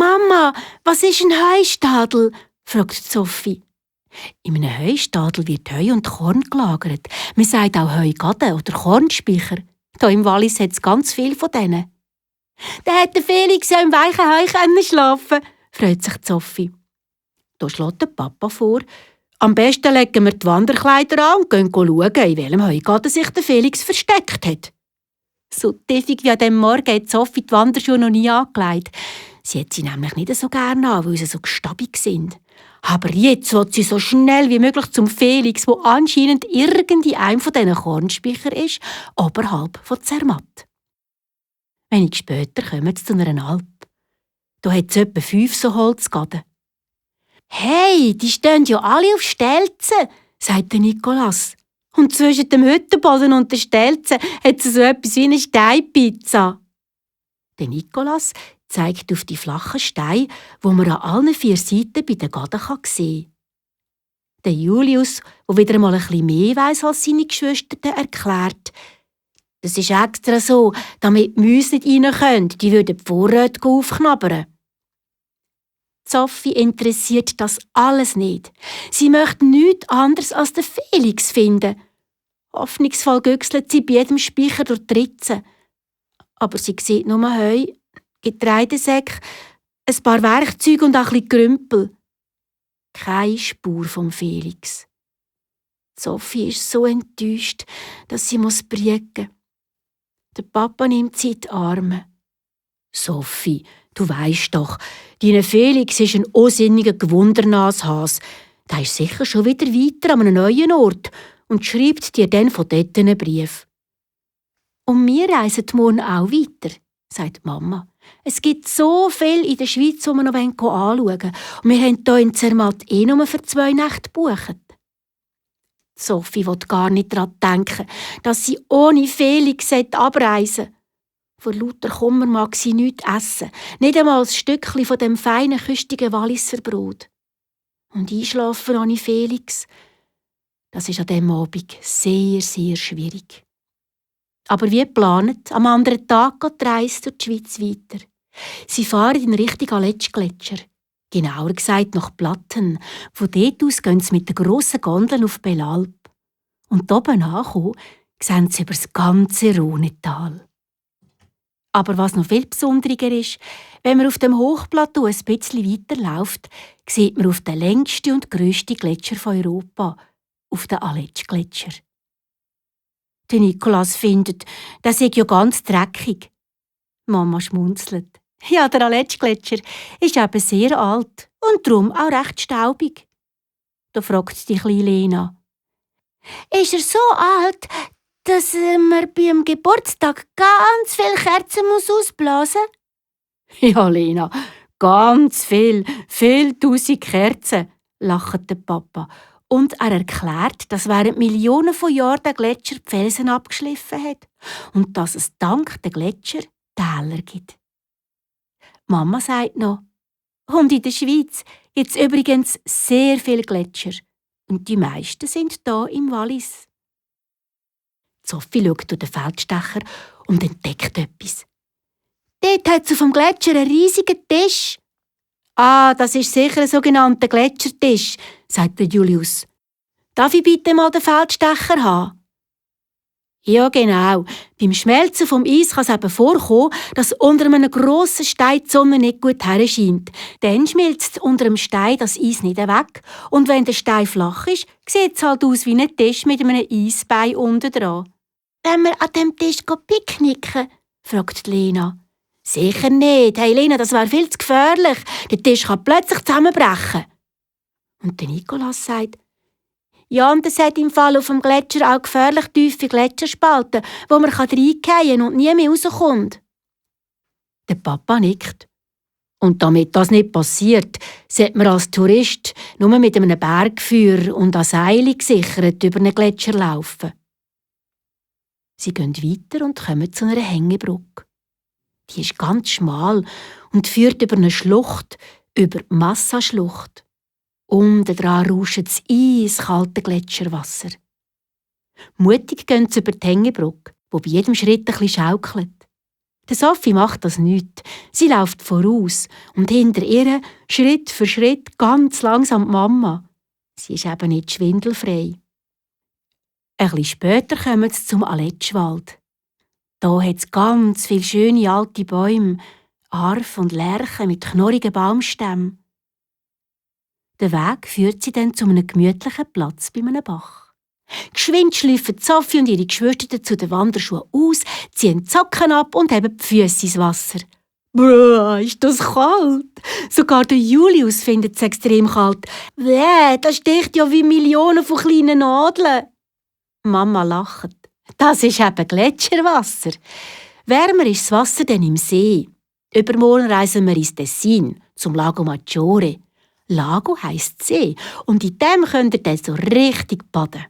«Mama, was ist ein Heustadel?» fragt Sophie. In einem Heustadel wird Heu und Korn gelagert. Man sagt auch Heugaden oder Kornspeicher. Hier im Wallis hat es ganz viel von denen. «Dann hat der Felix ja im weichen Heu schlafen können», freut sich Sophie. Da schlägt der Papa vor, am besten legen wir die Wanderkleider an und gehen schauen, in welchem Heugaden sich der Felix versteckt hat. So tiefig wie an diesem Morgen hat Sophie die Wanderschuhe noch nie angelegt. Sie hat sie nämlich nicht so gerne an, weil sie so gestabig sind. Aber jetzt will sie so schnell wie möglich zum Felix, wo anscheinend in einem von diesen Kornspeichern ist, oberhalb von Zermatt. Wenig später kommen sie zu einer Alp. Da hat es etwa 5 so Holzgaden. «Hey, die stehen ja alle auf Stelzen», sagt der Nikolas. «Und zwischen dem Hüttenboden und den Stelzen hat es so etwas wie eine Steinpizza.» Der Nikolas zeigt auf die flachen Steine, wo man an allen 4 Seiten bei den Gaden sehen kann. Der Julius, der wieder einmal ein bisschen mehr weiss als seine Geschwister, erklärt: «Das ist extra so, damit die Mäuse nicht rein können. Die würden die Vorräte aufknabbern.» Sophie interessiert das alles nicht. Sie möchte nichts anderes als den Felix finden. Hoffnungsvoll güchselt sie bei jedem Speicher durch die Ritze. Aber sie sieht nur Heu, Getreidesäcke, ein paar Werkzeuge und auch ein bisschen Grümpel. Keine Spur vom Felix. Sophie ist so enttäuscht, dass sie briegen muss. Der Papa nimmt sie in die Arme. «Sophie, du weisst doch, dein Felix ist ein unsinniger Gewundernashas. Der ist sicher schon wieder weiter an einem neuen Ort und schreibt dir dann von dort einen Brief.» «Und wir reisen morgen auch weiter», sagt Mama. «Es gibt so viel in der Schweiz, die wir noch anschauen wollen. Und wir haben hier in Zermatt nur für 2 Nächte gebucht.» Sophie will gar nicht daran denken, dass sie ohne Felix abreisen sollte. Vor lauter Kummer mag sie nichts essen, nicht einmal ein Stückchen von dem feinen, küstigen Walliser Brot. Und einschlafen ohne Felix, das ist an diesem Abend sehr, sehr schwierig. Aber wie geplant, am anderen Tag geht die Reise durch die Schweiz weiter. Sie fahren in Richtung Aletschgletscher. Genauer gesagt nach Platten. Von dort aus gehen sie mit den grossen Gondeln auf Belalp. Und oben angekommen, sehen sie über das ganze Rhonetal. Aber was noch viel besonderer ist, wenn man auf dem Hochplateau ein bisschen weiterläuft, sieht man auf den längsten und grössten Gletscher von Europa, auf den Aletschgletscher. Der Nikolas findet, der sei ja ganz dreckig. Mama schmunzelt. Ja, der Aletschgletscher ist eben sehr alt und darum auch recht staubig. Da fragt die kleine Lena. «Ist er so alt, dass man beim Geburtstag ganz viele Kerzen ausblasen muss?» «Ja, Lena, ganz viel 1000 Kerzen», lacht der Papa. Und er erklärt, dass während Millionen von Jahren der Gletscher die Felsen abgeschliffen hat und dass es dank der Gletscher Täler gibt. Mama sagt noch, und in der Schweiz gibt es übrigens sehr viele Gletscher. Und die meisten sind hier im Wallis. Sophie schaut durch den Feldstecher und entdeckt etwas. Dort hat es auf dem Gletscher einen riesigen Tisch. «Ah, das ist sicher ein sogenannter Gletschertisch», sagt der Julius. «Darf ich bitte mal den Feldstecher haben?» «Ja, genau. Beim Schmelzen vom Eis kann es eben vorkommen, dass unter einem grossen Stein die Sonne nicht gut herscheint. Dann schmilzt unter dem Stein das Eis nicht weg. Und wenn der Stein flach ist, sieht es halt aus wie ein Tisch mit einem Eisbein unten dran.» «Wenn wir an dem Tisch picknicken?» fragt Lena. «Sicher nicht. Hey Lena, das wäre viel zu gefährlich. Der Tisch kann plötzlich zusammenbrechen.» Und der Nikolas sagt, «Ja, und es hat im Fall auf dem Gletscher auch gefährlich tiefe Gletscherspalten, wo man reingehen und nie mehr rauskommt.» Der Papa nickt. «Und damit das nicht passiert, sollte man als Tourist nur mit einem Bergführer und an Seilen gesichert über einen Gletscher laufen.» Sie gehen weiter und kommen zu einer Hängebrücke. Die ist ganz schmal und führt über eine Schlucht, über die Massa-Schlucht. Unten dran rauscht das eiskalte Gletscherwasser. Mutig gehen sie über die Hängebrücke, die bei jedem Schritt ein bisschen schaukelt. Der Sophie macht das nicht. Sie läuft voraus und hinter ihr, Schritt für Schritt, ganz langsam die Mama. Sie ist eben nicht schwindelfrei. Ein bisschen später kommen sie zum Aletschwald. Da hat es ganz viele schöne alte Bäume, Arf und Lärchen mit knorrigen Baumstämmen. Der Weg führt sie dann zu einem gemütlichen Platz bei einem Bach. Geschwind schlüpfen Sophie und ihre Geschwister zu den Wanderschuhen aus, ziehen die Socken ab und heben die Füsse ins Wasser. Bruh, ist das kalt! Sogar der Julius findet es extrem kalt. Das sticht ja wie Millionen von kleinen Nadeln. Mama lacht. Das ist eben Gletscherwasser. Wärmer ist das Wasser dann im See. Übermorgen reisen wir ins Tessin, zum Lago Maggiore. Lago heisst See und in dem könnt ihr dann so richtig baden.